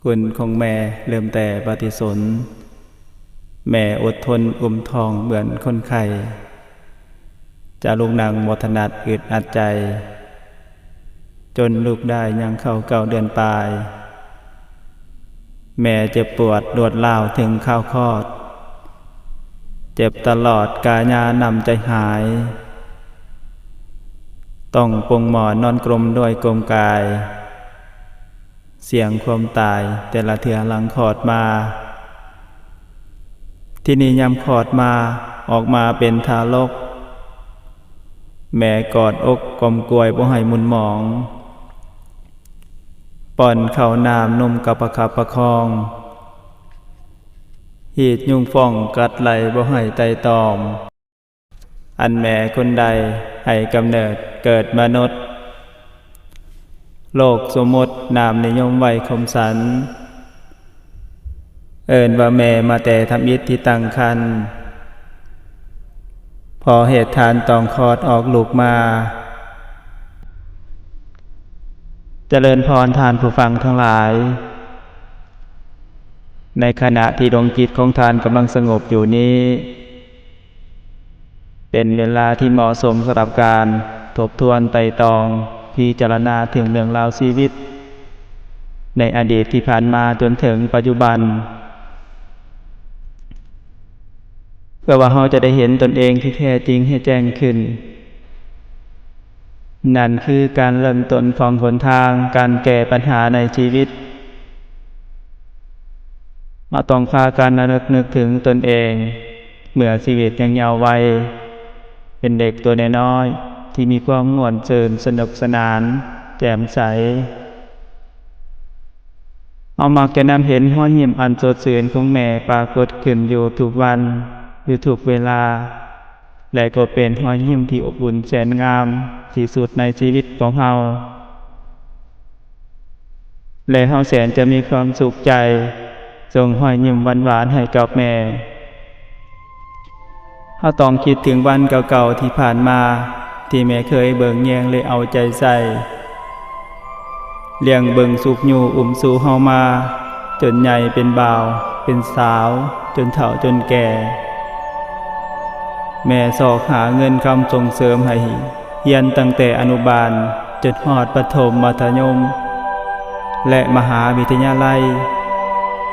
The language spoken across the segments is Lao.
ຄຸນຂອງແມ່ເລີ່ມແຕ່ປະຕິສົນ, ແມ່ອົດທົນອຸ້ມທ້ອງເໝືອນຄົນໄຂ້, ຈະລຸກນັ່ງບໍ່ຖະໜັດອຶດອັດໃຈ, ຈົນລູກໄດ້ຍັງເຂົ້າເກົ້າເດືອນປາຍ. ແມ່ເຈັບປວດລວດລາວເຖິງຄາວຄອດ, ເຈັບຕະຫຼອດກາຍານ້ຳໃຈຫາຍ, ຕ້ອງປົງໝອນນອນກົມດ້ວຍກົມກາຍ, ສ່ຽງຄວາມຕາຍແຕ່ລະເທື່ອຫຼັງຄອດມາ. ທີນີ້ຍາມຄອດມາ, ອອກມາເປັນທາລົກ, ແມ່ກອດອົກກອມກວຍບໍ່ໃຫ້ໝຸ່ນໝອງ, ປ້ອນເຂົ້ານ້ຳນົມກະປະຄັບປະຄອງ, ຮີດຍຸງຟອງກັດໄລ່ບໍ່ໃຫ້ໄຕ່ຕອງ. ອັນແມ່ຄົນໃດໃຫ້ກຳເນີດເກີດມະນຸດ, ໂລກສົມມຸດນາມນິຍົມໄວ້ຄົມສັນ, ເອີ້ນວ່າແມ່ມາແຕ່ທຳອິດທີ່ຕັ້ງຄັນ, ພໍເຫດທານຕ້ອງຄອດອອກລູກມາ. ຈະເລີນພອນທ່ານຜູ້ຟັງທັງຫຼາຍ, ໃນຂະນະທີ່ດວງຈິດຂອງທ່ານກຳລັງສະຫງົບຢູ່ນີ້, ເປັນເວລາທີ່ເໝາະສົມສຳລັບການທົບທວນໄຕ່ຕອງ, ພິຈາລະນາເຖິງເລື່ອງລາວຊີວິດໃນອະດີດທີ່ຜ່ານມາຈົນເຖິງປັດຈຸບັນ, ເພື່ອວ່າເຮົາຈະໄດ້ເຫັນຕົນເອງທີ່ແທ້ຈິງໃຫ້ແຈ້ງຂຶ້ນ. ນັ້ນຄືການເລີ່ມຕົ້ນຂອງຫົນທາງການແກ້ບັນຫາໃນຊີວິດ. ເຮົາຕ້ອງພາກັນລະນຶກນຶກເຖິງຕົນເອງເມື່ອຊີວິດຍັງເຍົາໄວ, ເປັນເດັກຕົວນ້ອຍໆທີ່ມີຄວາມມ່ວນຊື່ນ, ສະໜຸກສະໜານ, ແຈ່ມໃສ. ເຮົາມັກຈະນຳເຫັນຮອຍຍິ້ມອັນສົດຊື່ນຂອງແມ່ປາກົດຂຶ້ນຢູ່ທຸກວັນ, ຢູ່ທຸກເວລາ. ແລະ ກໍເປັນຮອຍຍິ້ມທີ່ອົບອຸ່ນແສນງາມທີ່ສຸດໃນຊີວິດຂອງເຮົາ ແລະ ເຮົາແສນຈະມີຄວາມສຸກໃຈ ສົ່ງຮອຍຍິ້ມຫວານໆໃຫ້ກັບແມ່. ເຮົາຕ້ອງຄິດເຖິງວັນເກົ່າໆທີ່ຜ່ານມາ ທີ່ແມ່ເຄີຍເບິ່ງແຍງ ແລະ ເອົາໃຈໃສ່ ລ້ຽງເບິ່ງຊຸກຍູ້ອຸ້ມຊູເຮົາມາ ຈົນໃຫຍ່ເປັນບ່າວເປັນສາວ ຈົນເຖົ້າຈົນແກ່. ແມ່ຊອກຫາເງິນຄຳສົ່ງເສີມໃຫ້ຮຽນຕັ້ງແຕ່ອະນຸບານຈົນຮອດປະຖົມມັດທະຍົມ ແລະ ມະຫາວິທະຍາໄລ,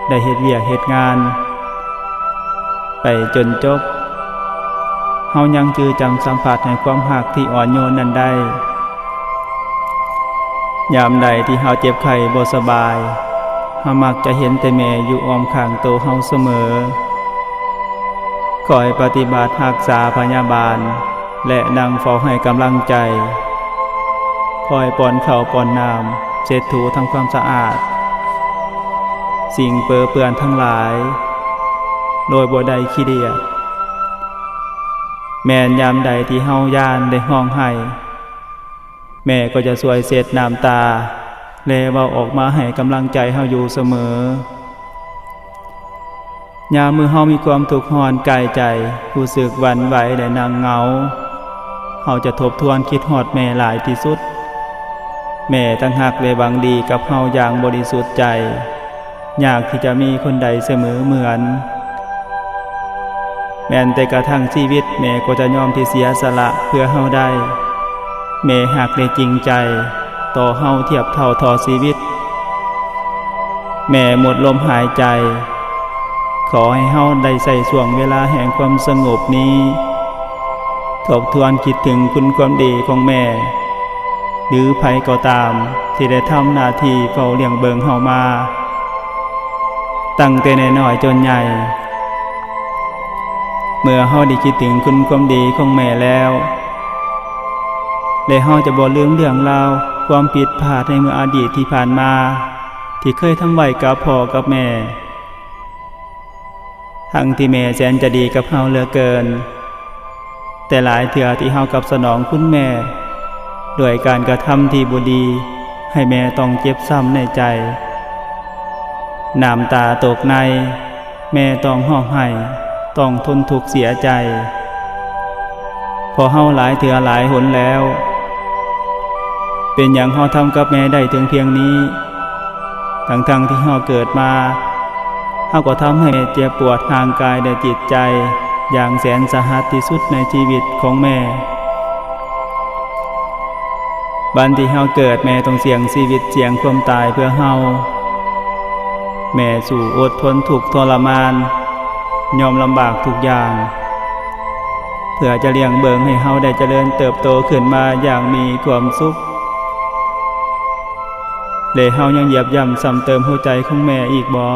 ໄດ້ເຮັດວຽກເຮັດງານ ໄປຈົນຈົບ, ເຮົາຍັງຈື່ຈຳສຳຜັດໃນຄວາມຮັກທີ່ອ່ອນໂຍນນັ້ນໄດ້. ຍາມໃດທີ່ເຮົາເຈັບໄຂ້ບໍ່ສະບາຍ, ເຮົາມັກຈະເຫັນແຕ່ແມ່ຢູ່ອ້ອມຂ້າງໂຕເຮົາສະເໝີ, ຄອຍປະຕິບັດຮັກສາພະຍາບານ ແລະ ນັ່ງເຝົ້າໃຫ້ກຳລັງໃຈ, ຄອຍປ້ອນເຂົ້າປ້ອນນ້ຳ, ເຊັດຖູທຳຄວາມສະອາດສິ່ງເປິເປື້ອນທັງຫຼາຍ ໂດຍບໍ່ໄດ້ຂີ້ດຽດ. ແມ່ນຍາມໃດທີ່ເຮົາຢ້ານ ແລະ ຮ້ອງໄຫ້, ແມ່ກໍຈະຊ່ວຍເຊັດນ້ຳຕາ ແລະ ເວົ້າອອກມາໃຫ້ກຳລັງໃຈເຮົາຢູ່ສະເໝີ. ຍາມເມື່ອເຮົາມີຄວາມທຸກຮ້ອນກາຍໃຈ, ຮູ້ສຶກຫວັ່ນໄຫວ ແລະ ນັ່ງເຫງົາ, ເຮົາຈະທົບທວນຄິດຮອດແມ່ຫຼາຍທີ່ສຸດ. ແມ່ທັງຮັກ ແລະ ຫວັງດີກັບເຮົາຢ່າງບໍລິສຸດໃຈ, ຍາກທີ່ຈະມີຄົນໃດສະເໝີເໝືອນ. ແມ່ນແຕ່ກະທັງຊີວິດ ແມ່ກໍຈະຍອມທີ່ເສຍສະຫຼະເພື່ອເຮົາໄດ້. ແມ່ຮັກ ແລະ ຈິງໃຈຕໍ່ເຮົາທຽບເທົ່າຕໍ່ຊີວິດ. ແມ່ໝົດລົມຫາຍໃຈ, ຂໍໃຫ້ເຮົາໄດ້ໃຊ້ຊ່ວງເວລາແຫ່ງຄວາມສະຫງົບນີ້ ທົບທວນຄິດເຖິງຄຸນຄວາມດີຂອງແມ່ ຫຼື ໃຜກໍຕາມທີ່ໄດ້ທຳໜ້າທີ່ເຝົ້າລ້ຽງເບິ່ງເຮົາມາ ຕັ້ງແຕ່ນ້ອຍໆຈົນໃຫຍ່. ເມື່ອເຮົາໄດ້ຄິດເຖິງຄຸນຄວາມດີຂອງແມ່ແລ້ວ ແລະ ເຮົາຈະບໍ່ລືມເລື່ອງລາວຄວາມຜິດພາດໃນເມື່ອອະດີດທີ່ຜ່ານມາ ທີ່ເຄີຍທຳໄວ້ກັບພໍ່ກັບແມ່. ທັງທີ່ແມ່ແສນຈະດີກັບເຮົາເຫຼືອເກີນ, ແຕ່ຫຼາຍເທື່ອທີ່ເຮົາກັບສະໜອງຄຸນແມ່ດ້ວຍການກະທຳທີ່ບໍ່ດີ, ໃຫ້ແມ່ຕ້ອງເຈັບຊ້ຳໃນໃຈ, ນ້ຳຕາຕົກໃນ, ແມ່ຕ້ອງຮ້ອງໄຫ້, ຕ້ອງທົນທຸກເສຍໃຈ ເພາະເຮົາຫຼາຍເທື່ອຫຼາຍຫົນແລ້ວ. ເປັນຫຍັງເຮົາທຳກັບແມ່ໄດ້ເຖິງພຽງນີ້? ເພ ທັງໆທີ່ເຮົາເກີດມາ, ເຮົາກໍທຳໃຫ້ແມ່ເຈັບປວດທາງກາຍ ແລະ ຈິດໃຈຢ່າງແສນສາຫັດທີ່ສຸດໃນຊີວິດຂອງແມ່. ວັນທີ່ເຮົາເກີດ, ແມ່ຕ້ອງສ່ຽງຊີວິດ, ສ່ຽງຄວາມຕາຍເພື່ອເຮົາ. ແມ່ສູ້ອົດທົນທຸກທໍລະມານ, ຍອມລຳບາກທຸກຢ່າງ ເພື່ອຈະລ້ຽງເບິ່ງໃຫ້ເຮົາໄດ້ຈະເລີນເຕີບໂຕຂຶ້ນມາຢ່າງມີຄວາມສຸກ. ແລະ ເຮົາຍັງຢຽບຢ້ຳຊ້ຳເຕີມຫົວໃຈຂອງແມ່ອີກບໍ?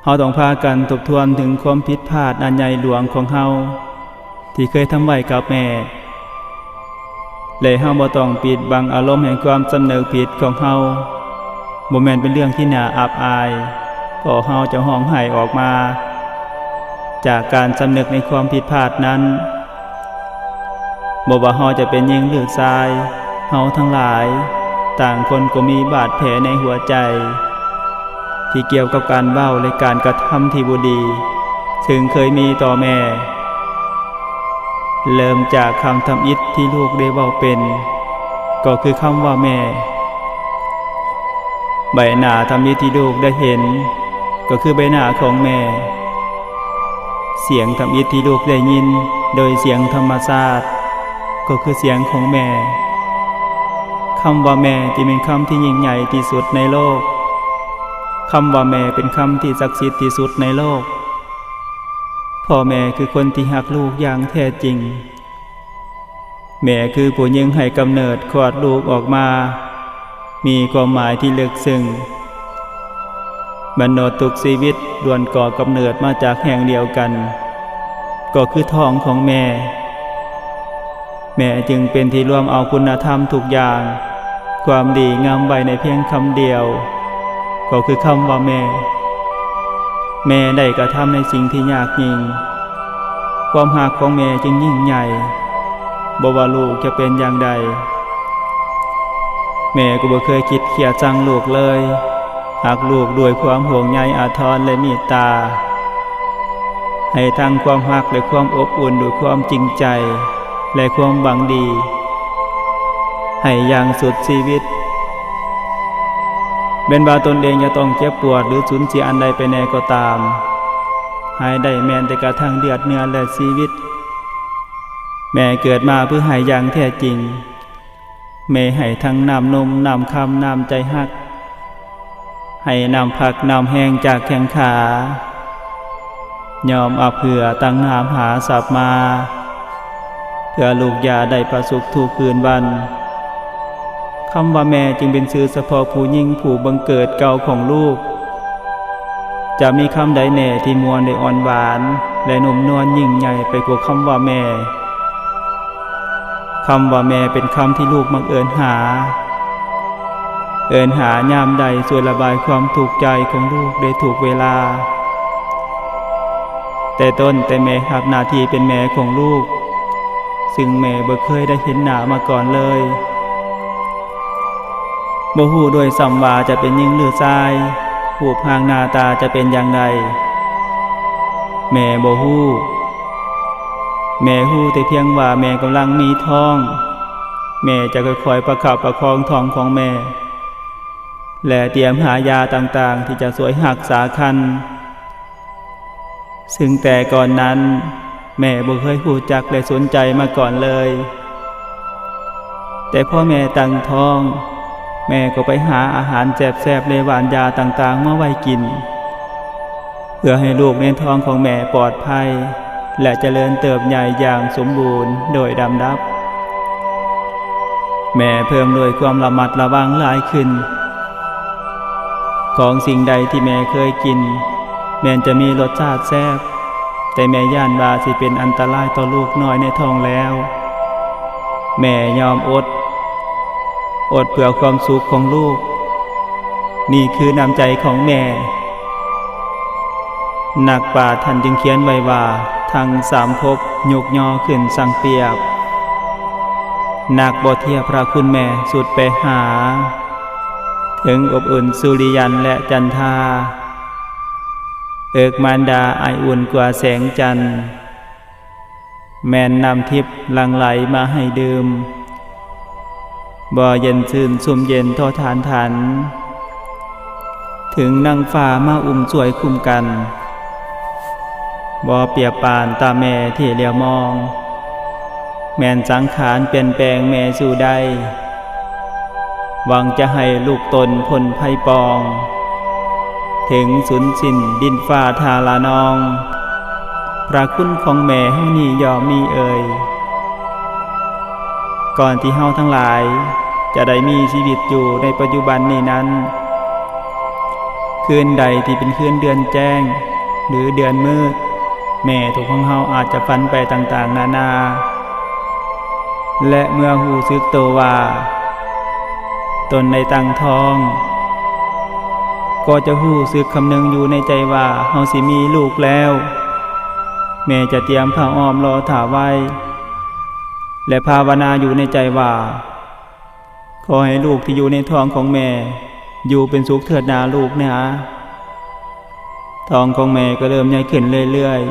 ເຮົາຕ້ອງພາກັນທົບທວນເຖິງຄວາມຜິດພາດອັນໃຫຍ່ຫຼວງຂອງເຮົາ ທີ່ເຄີຍທຳໄວ້ກັບແມ່ ແລະ ເຮົາບໍ່ຕ້ອງປິດບັງອາລົມແຫ່ງຄວາມສຳນຶກຜິດຂອງເຮົາ. ບໍ່ແມ່ນເປັນເລື່ອງທີ່ໜ້າອັບອາຍ, ເພາະເຮົາຈະຮ້ອງໄຫ້ອອກມາຈາກການສຳນຶກໃນຄວາມຜິດພາດນັ້ນ. ບໍ່ວ່າເຮົາຈະເປັນຍິງຫຼືຊາຍ, ເຮົາທັງຫຼາຍ ຕ່າງຄົນກໍມີບາດແຜໃນຫົວໃຈ ທີ່ກ່ຽວກັບການເວົ້າ ແລະ ການກະທຳທີ່ບໍ່ດີ ເຊິ່ງເຄີຍມີຕໍ່ແມ່. ເລີ່ມຈາກຄຳທຳອິດທີ່ລູກໄດ້ເວົ້າເປັນ, ກໍຄືຄຳວ່າແມ່. ໃບໜ້າທຳອິດທີ່ລູກໄດ້ເຫັນ ກໍຄືໃບໜ້າຂອງແມ່. ສຽງທຳອິດທີ່ລູກໄດ້ຍິນໂດຍສຽງທຳມະຊາດ ກໍຄືສຽງຂອງແມ່. ຄຳວ່າແມ່ຈຶ່ງເປັນຄຳທີ່ຍິ່ງໃຫຍ່ທີ່ສຸດໃນໂລກ. ຄຳວ່າແມ່ເປັນຄຳທີ່ສັກສິດທີ່ສຸດໃນໂລກ. ພໍ່ແມ່ຄືຄົນທີ່ຮັກລູກຢ່າງແທ້ຈິງ. ແມ່ຄືຜູ້ຍິງໃຫ້ກຳເນີດຄອດລູກອອກມາ ມີຄວາມໝາຍທີ່ເລິກເຊິ່ງ. ມະນຸດທຸກຊີວິດລ້ວນກໍ່ກຳເນີດມາຈາກແຫ່ງດຽວກັນ, ກໍຄືທ້ອງຂອງແມ່. ແມ່ຈຶ່ງເປັນທີ່ລວມເອົາຄຸນນະທຳທຸກຢ່າງ, ຄວາມດີງາມໄວ້ໃນພຽງຄຳດຽວ, ກໍຄືຄຳວ່າແມ່. ແມ່ໄດ້ກະທຳໃນສິ່ງທີ່ຍາກຍິ່ງ. ຄວາມຮັກຂອງແມ່ຈຶ່ງຍິ່ງໃຫຍ່, ບໍ່ວ່າລູກຈະເປັນຢ່າງໃດ, ແມ່ກໍບໍ່ເຄີຍຄິດຄຽດຊັງລູກເລີຍ. ຮັກລູກດ້ວຍຄວາມຫ່ວງໃຍອາທອນ ແລະ ເມດຕາ, ໃຫ້ທັງຄວາມຮັກ ແລະ ຄວາມອົບອຸ່ນ ດ້ວຍຄວາມຈິງໃຈ ແລະ ຄວາມຫວັງດີ, ໃຫ້ຢ່າງສຸດຊີວິດ. ແມ່ນວ່າຕົນເອງຈະຕ້ອງເຈັບປວດ ຫຼື ສູນເສຍອັນໃດໄປແດ່ກໍຕາມ, ໃຫ້ໄດ້ແມ່ນແຕ່ກະທັ່ງເລືອດເນື້ອ ແລະ ຊີວິດ. ແມ່ເກີດມາເພື່ອໃຫ້ຢ່າງແທ້ຈິງ. ແມ່ໃຫ້ທັງນ້ຳນົມ, ນ້ຳຄຳ, ນ້ຳໃຈຮັກ, ໃຫ້ນ້ຳພັກ, ນ້ຳແຮງຈາກແຂ້ງຂາ, ຍອມອັບເຫື່ອຕັ້ງນ້ຳຫາສັບມາ, ເພື່ອລູກຢ່າໄດ້ປະສົບທຸກຄືນວັນ. ຄຳວ່າແມ່ຈຶ່ງເປັນຊື່ສະເພາະຜູ້ຍິງຜູ້ບັງເກີດເກົ່າຂອງລູກ. ຈະມີຄຳໃດແດ່ທີ່ມ່ວນ ແລະ ອ່ອນຫວານ ແລະ ນຸ່ມນວນຍິ່ງໃຫຍ່ໄປກວ່າຄຳວ່າແມ່? ຄຳວ່າແມ່ເປັນຄຳທີ່ລູກມັກເອີ້ນຫາ, ເອີ້ນຫາຍາມໃດຊ່ວຍລະບາຍຄວາມທຸກໃຈຂອງລູກໄດ້ທຸກເວລາ. ແຕ່ຕົ້ນແຕ່ແມ່ຮັບໜ້າທີ່ເປັນແມ່ຂອງລູກ, ຊຶ່ງແມ່ບໍ່ເຄີຍໄດ້ເຫັນໜ້າມາກ່ອນເລີຍ. ບໍ່ຮູ້ດ້ວຍຊ້ຳວ່າຈະເປັນຍິງຫຼືຊາຍ, ຮູບຮ່າງໜ້າຕາຈະເປັນຢ່າງໃດ, ແມ່ບໍ່ຮູ້. ແມ່ຮູ້ແຕ່ພຽງວ່າແມ່ກຳລັງມີທ້ອງ. ແມ່ຈະຄ່ອຍໆປະຄັບປະຄອງທ້ອງຂອງແມ່ ແລະ ຕຽມຫາຢາຕ່າງໆທີ່ຈະຊ່ວຍຮັກສາຄັນ. ຊຶ່ງແຕ່ກ່ອນນັ້ນ ແມ່ບໍ່ເຄີຍຮູ້ຈັກ ແລະ ສົນໃຈມາກ່ອນເລີຍ. ແຕ່ພໍແມ່ຕັ້ງທ້ອງ, ແມ່ກໍໄປຫາອາຫານແຊບໆ ແລະ ຫວ່ານຢາຕ່າງໆມາໄວ້ກິນ, ເພື່ອໃຫ້ລູກໃນທ້ອງຂອງແມ່ປອດໄພ ແລະ ຈະເລີນເຕີບໃຫຍ່ຢ່າງສົມບູນໂດຍລຳດັບ. ແມ່ເພີ່ມດ້ວຍຄວາມລະມັດລະວັງຫຼາຍຂຶ້ນ. ຂອງສິ່ງໃດທີ່ແມ່ເຄີຍກິນ ແມ່ນຈະມີລົດຊາດແຊບ, ແຕ່ແມ່ຢ້ານວ່າຊິເປັນອັນຕະລາຍຕໍ່ລູກນ້ອຍໃນທ້ອງແລ້ວ. ແມ່ຍອມອົດ, ອົດເພື່ອຄວາມສຸກຂອງລູກ. ນີ້ຄືນ້ຳໃຈຂອງແມ່. ນັກປາດທ່ານຈຶ່ງຂຽນໄວ້ວ່າ, ທັງສາມພົບຍົກຍໍຂຶ້ນຊັ່ງປຽບ, ນັກບໍ່ທຽບພະຄຸນແມ່ສຸດໄປຫາ. ເຖິງອົບອຸ່ນສຸລິຍັນ ແລະ ຈັນທາ, ເອິກມານດາໄອອຸ່ນກວ່າແສງຈັນ. ແມ່ນນ້ຳທິບຫຼັ່ງໄຫຼມາໃຫ້ດື່ມ, ບໍ່ເຢັນຊື່ນຊຸ່ມເຢັນທໍ່ທານທັນ ເຖິງນາງຟ້າມາອຸ້ມຊ່ວຍຄຸ້ມກັນ ບໍ່ປຽບປານຕາແມ່ທີ່ຫຼຽວມອງ ແມ່ນສັງຂານປ່ຽນແປງແມ່ສູ່ໄດ້ ຫວັງຈະໃຫ້ລູກຕົນພົ້ນໄພປອງ ເຖິງສູນສິ້ນດິນຟ້າທ່າລະນອງ ພະຄຸນຂອງແມ່ເຮົານີ້ຍ່ອມມີເອີຍ ກ່ອນທີ່ເຮົາທັງຫຼາຍຈະໄດ້ມີຊີວິດຢູ່ໃນປັດຈຸບັນນີ້ນັ້ນ ຄືນໃດທີ່ເປັນຄືນເດືອນແຈ້ງ ຫຼື ເດືອນມືດ ແມ່ຂອງເຮົາອາດຈະຝັນໄປຕ່າງໆນານາ ແລະ ເມື່ອຮູ້ສຶກໂຕວ່າຕົນໄດ້ຕັ້ງທ້ອງ ກໍຈະຮູ້ສຶກຄຳນຶງຢູ່ໃນໃຈວ່າເຮົາຊິມີລູກແລ້ວ. ແມ່ຈະຕຽມຜ້າອ້ອມລໍຖ້າໄວ້ ແລະ ພາວະນາຢູ່ໃນໃຈວ່າ ຂໍໃຫ້ລູກທີ່ຢູ່ໃນທ້ອງຂອງແມ່ຢູ່ເປັນສຸກເທີດນາລູກນາ. ທ້ອງຂອງແມ່ກໍເລີ່ມໃຫຍ່ຂຶ້ນເລື້ອຍ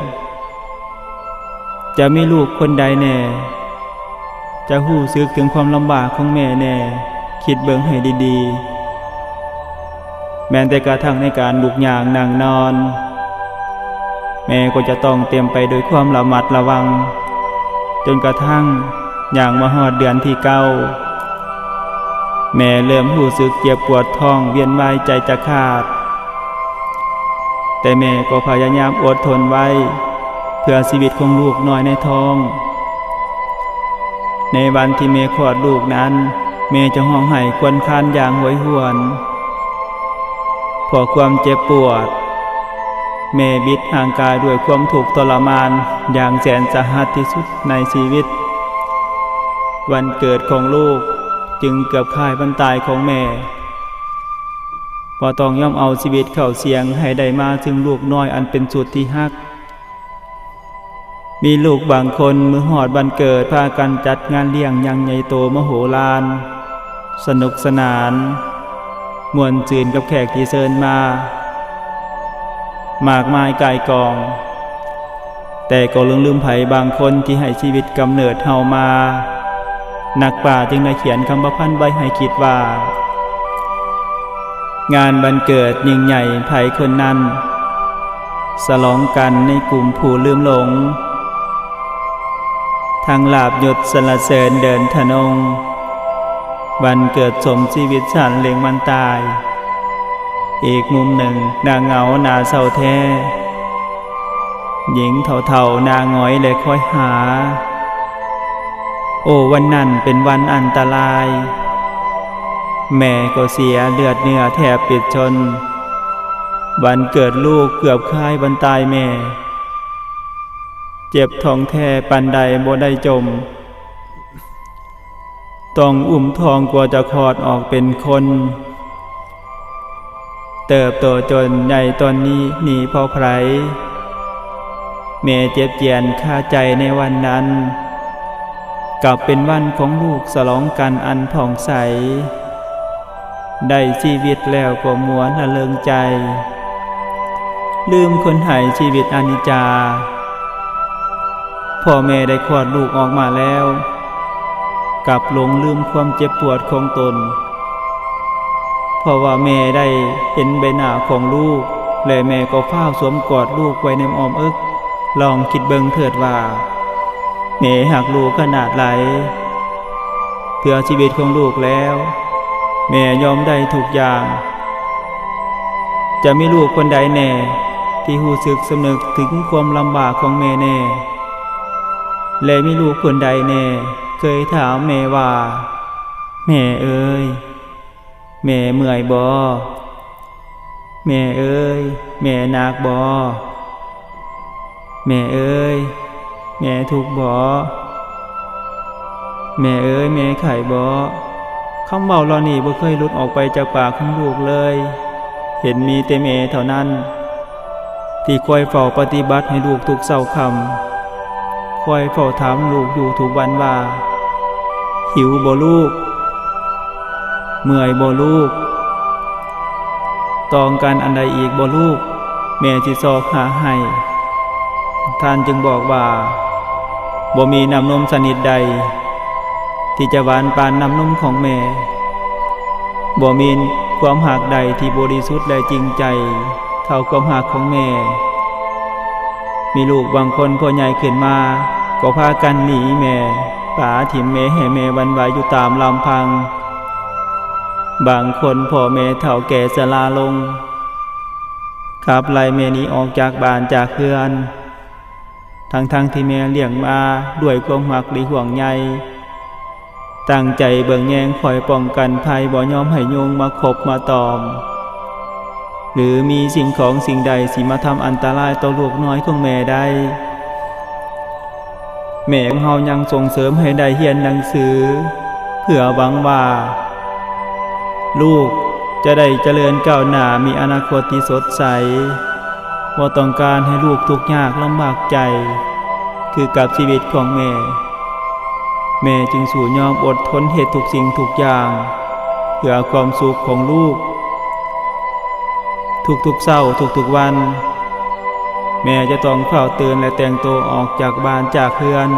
ໆ. ຈະມີລູກຄົນໃດແດ່ ຈະຮູ້ສຶກເຖິງຄວາມລຳບາກຂອງແມ່ແດ່? ຄິດເບິ່ງໃຫ້ດີໆ. ແມ່ນແຕ່ກະທັ່ງໃນການລຸກຍ່າງນັ່ງນອນ ແມ່ກໍຈະຕ້ອງເຕັມໄປດ້ວຍຄວາມລະມັດລະວັງ ຈົນກະທັ່ງຍ່າງມາຮອດເດືອນທີເກົ້າ ແມ່ເລີ່ມຮູ້ສຶກເຈັບປວດທ້ອງ ວຽນວາຍໃຈຈະຂາດ ແຕ່ແມ່ກໍພະຍາຍາມອົດທົນໄວ້ ເພື່ອຊີວິດຂອງລູກນ້ອຍໃນທ້ອງ. ໃນວັນທີ່ແມ່ຄອດລູກນັ້ນ ແມ່ຈະຮ້ອງໄຫ້ຄວນຄານຢ່າງໂຫຍຫວນ ເພາະຄວາມເຈັບປວດ. ແມ່ບິດຮ່າງກາຍດ້ວຍຄວາມທຸກທໍລະມານຢ່າງແສນສາຫັດທີ່ສຸດໃນຊີວິດ. ວັນເກີດຂອງລູກຈຶ່ງເກືອບຄ້າຍວັນຕາຍຂອງແມ່. ບໍ່ຕ້ອງຍອມເອົາຊີວິດເຂົ້າສ່ຽງໃຫ້ໄດ້ມາເຖິງລູກນ້ອຍອັນເປັນສຸດທີ່ຮັກ. ມີລູກບາງຄົນເມື່ອຮອດວັນເກີດ ພາກັນຈັດງານລ້ຽງຢ່າງໃຫຍ່ໂຕມະໂຫລານ, ສະໜຸກສະໜານ, ມ່ວນຊື່ນກັບແຂກທີ່ເຊີນມາ ມາກມາຍກ່າຍກອງ. ແຕ່ກໍລຶ້ງລືມໃຜບາງຄົນທີ່ໃຫ້ຊີວິດກຳເນີດເຮົາມາ. ນັກປາດຈຶ່ງໄດ້ຂຽນຄຳປະພັນໄວ້ໃຫ້ຄິດວ່າ ງານວັນເກີດຍິ່ງໃຫຍ່ໃຜຄົນນັ້ນ ສະຫຼອງກັນໃນກຸ່ມຜູ້ລືມຫຼົງ ທັງລາບຍົດສັນລະເສີນເດີນທະນົງ ວັນເກີດສົມຊີວິດສັນເລັງວັນຕາຍ. ອີກມຸມໜຶ່ງໜ້າເຫງົາໜ້າເສົ້າແທ້ ຍິງເຖົ້າໆໜ້າຫງອຍແລະຄວາຍຫາ. ໂອ້ ວັນນັ້ນເປັນວັນອັນຕະລາຍ ແມ່ກໍເສຍເລືອດເນື້ອແທບປິດຊົນ. ວັນເກີດລູກເກືອບຄ້າຍວັນຕາຍແມ່ ເຈັບທ້ອງແທ້ປານໃດບໍ່ໄດ້ຈົ່ມ ຕ້ອງອຸ້ມທ້ອງກວ່າຈະຄອດອອກເປັນຄົນ ເຕີບໂຕຈົນໃຫຍ່ຕອນນີ້ໜີເພາະໃຜ ແມ່ເຈັບຈຽນຄາໃຈໃນວັນນັ້ນ ກັບເປັນວັນຂອງລູກສະຫຼອງກັນອັນຜ່ອງໃສ. ໄດ້ຊີວິດແລ້ວກໍມ່ວນລະເລີງໃຈ ລືມຄົນໃຫ້ຊີວິດອະນິດຈາ. ພໍແມ່ໄດ້ຄອດລູກອອກມາແລ້ວ ກັບຫຼົງລືມຄວາມເຈັບປວດຂອງຕົນ ເພາະວ່າແມ່ໄດ້ເຫັນໃບໜ້າຂອງລູກ ແລະ ແມ່ກໍຟ້າວສວມກອດລູກໄວ້ໃນອ້ອມເອິກ. ລອງຄິດເບິ່ງເຖີດວ່າ ແມ່ຮັກລູກຂະໜາດໃດ. ເພື່ອຊີວິດຂອງລູກແລ້ວ ແມ່ຍອມໄດ້ທຸກຢ່າງ. ຈະມີລູກຄົນໃດແດ່ທີ່ຮູ້ສຶກສຳນຶກເຖິງຄວາມລຳບາກຂອງແມ່ແດ່ ແລະ ມີລູກຄົນໃດແດ່ເຄີຍຖາມແມ່ວ່າ ແມ່ເອີຍ ແມ່ເມື່ອຍບໍ່? ແມ່ເອີຍ ແມ່ໜັກບໍ່? ແມ່ເອີຍ ແມ່ທຸກບໍ່? ແມ່ເອີຍ ແມ່ໄຂ້ບໍ່? ຄຳເວົ້າເຫຼົ່ານີ້ບໍ່ເຄີຍຫຼຸດອອກໄປຈາກປາກຂອງລູກເລີຍ. ເຫັນມີແຕ່ແມ່ເທົ່ານັ້ນ ທີ່ຄອຍເຝົ້າປະຕິບັດໃຫ້ລູກທຸກເຊົ້າຄ່ຳ, ຄອຍເຝົ້າຖາມລູກຢູ່ທຸກວັນວ່າ, ຫິວບໍ່ລູກ? ເມື່ອຍບໍ່ລູກ? ຕ້ອງການອັນໃດອີກບໍ່ລູກ? ແມ່ຊິຊອກຫາໃຫ້. ທ່ານຈຶ່ງບອກວ່າ, ບໍ່ມີນ້ຳນົມຊະນິດໃດ ທີ່ຈະຫວານປານນ້ຳນົມຂອງແມ່. ບໍ່ມີຄວາມຮັກໃດທີ່ບໍລິສຸດ ແລະ ຈິງໃຈເທົ່າຄວາມຮັກຂອງແມ່. ມີລູກບາງຄົນພໍໃຫຍ່ຂຶ້ນມາກໍພາກັນໜີແມ່, ປະຖິ້ມແມ່ໃຫ້ແມ່ຫວັ່ນໄຫວຢູ່ຕາມລຳພັງ. ບາງຄົນພໍ່ແມ່ເຖົ້າແກ່ຊະລາລົງ, ຂັບໄລ່ແມ່ໜີອອກຈາກບ້ານຈາກເຮືອນ. ທັງໆທີ່ແມ່ລ້ຽງມາດ້ວຍຄວາມຮັກ ແລະ ຫ່ວງໃຍ, ຕັ້ງໃຈເບິ່ງແຍງ, ຄອຍປ້ອງກັນໄພ, ບໍ່ຍອມໃຫ້ຍຸງມາຂົບມາຕອມ ຫຼື ມີສິ່ງຂອງສິ່ງໃດຊິມາທຳອັນຕະລາຍຕໍ່ລູກນ້ອຍຂອງແມ່ໄດ້. ແມ່ຂອງເຮົາຍັງສົ່ງເສີມໃຫ້ໄດ້ຮຽນໜັງສື ເພື່ອຫວັງວ່າ ລູກຈະໄດ້ຈະເລີນກ້າວໜ້າ, ມີອະນາຄົດທີ່ສົດໃສ. ບໍ່ຕ້ອງການໃຫ້ລູກທຸກຍາກລຳບາກໃຈຄືກັບຊີວິດຂອງແມ່. ແມ່ຈຶ່ງສູ້ຍອມອົດທົນເຮັດທຸກສິ່ງທຸກຢ່າງ ເພື່ອຄວາມສຸກຂອງລູກ. ທຸກໆເຊົ້າ, ທຸກໆວັນ, ແມ່ຈະຕ້ອງຟ້າວຕື່ນ ແລະ ແຕ່ງໂຕອອກຈາກບ້ານຈາກເຮືອນ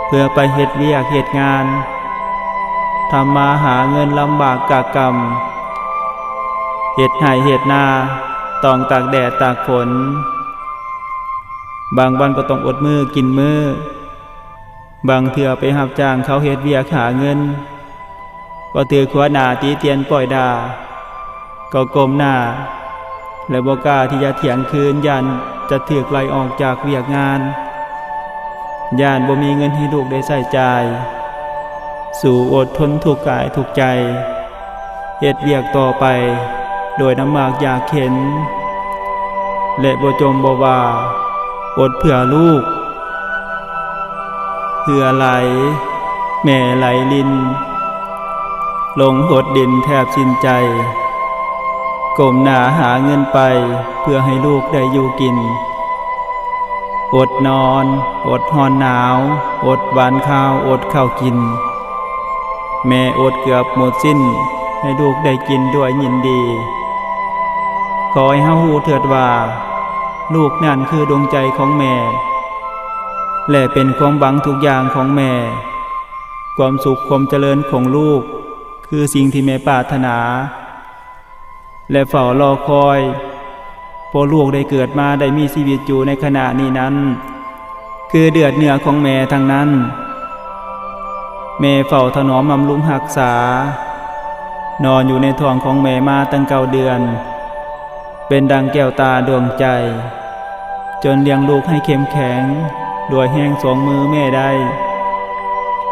ເພື່ອໄປເຮັດວຽກເຮັດງານ, ທຳມາຫາເງິນລຳບາກກາກກຳ, ເຮັດໄຮ່ເຮັດນາ, ຕ້ອງຕາກແດດຕາກຝົນ. ບາງວັນກໍຕ້ອງອົດມື້ກິນມື້, ບາງເທື່ອໄປຮັບຈ້າງເຂົາເຮັດວຽກຫາເງິນ, ກໍຖືກຫົວໜ້າຕິຕຽນປ້ອຍດ່າ, ກໍກົ້ມໜ້າ ແລະ ບໍ່ກ້າທີ່ຈະຖຽງຄືນ, ຢ້ານຈະຖືກໄລ່ອອກຈາກວຽກງານ, ຢ້ານບໍ່ມີເງິນໃຫ້ລູກໄດ້ໃຊ້ຈ່າຍ. ສູ້ອົດທົນທຸກກາຍທຸກໃຈ, ເຮັດວຽກຕໍ່ໄປໂດຍລຳບາກຍາກເຂັນ ແລະ ບໍ່ຈົ່ມບໍ່ວ່າ, ອົດເພື່ອລູກ. ເຫື່ອໄຫຼ, ແມ່ໄຫຼລິນ, ລົງຫົດດິນແທບສິ້ນໃຈ, ກົ້ມໜ້າຫາເງິນໄປເພື່ອໃຫ້ລູກໄດ້ຢູ່ກິນ. ອົດນອນ, ອົດຮ້ອນໜາວ, ອົດຫວານຄາວ, ອົດເຂົ້າກິນ. ແມ່ອົດເກືອບໝົດສິ້ນ ໃຫ້ລູກໄດ້ກິນດ້ວຍຍິນດີ. ຂໍໃຫ້ເຮົາຮູ້ເຖີດວ່າ, ລູກນັ້ນຄືດວງໃຈຂອງແມ່ ແລະ ເປັນຄວາມຫວັງທຸກຢ່າງຂອງແມ່. ຄວາມສຸກຄວາມຈະເລີນຂອງລູກ ຄືສິ່ງທີ່ແມ່ປາດຖະໜາ ແລະ ເຝົ້າລໍຄອຍ, ເພາະລູກໄດ້ເກີດມາໄດ້ມີຊີວິດຢູ່ໃນຂະນະນີ້ນັ້ນ ຄືເລືອດເນື້ອຂອງແມ່ທັງນັ້ນ. ແມ່ເຝົ້າຖະໜອມບຳລຸງຮັກສາ, ນອນຢູ່ໃນທ້ອງຂອງແມ່ມາຕັ້ງເກົ້າເດືອນ, ເປັນດັ່ງແກ້ວຕາດວງໃຈ, ຈົນລ້ຽງລູກໃຫ້ເຂັ້ມແຂງດ້ວຍແຮງສອງມືແມ່ໄດ້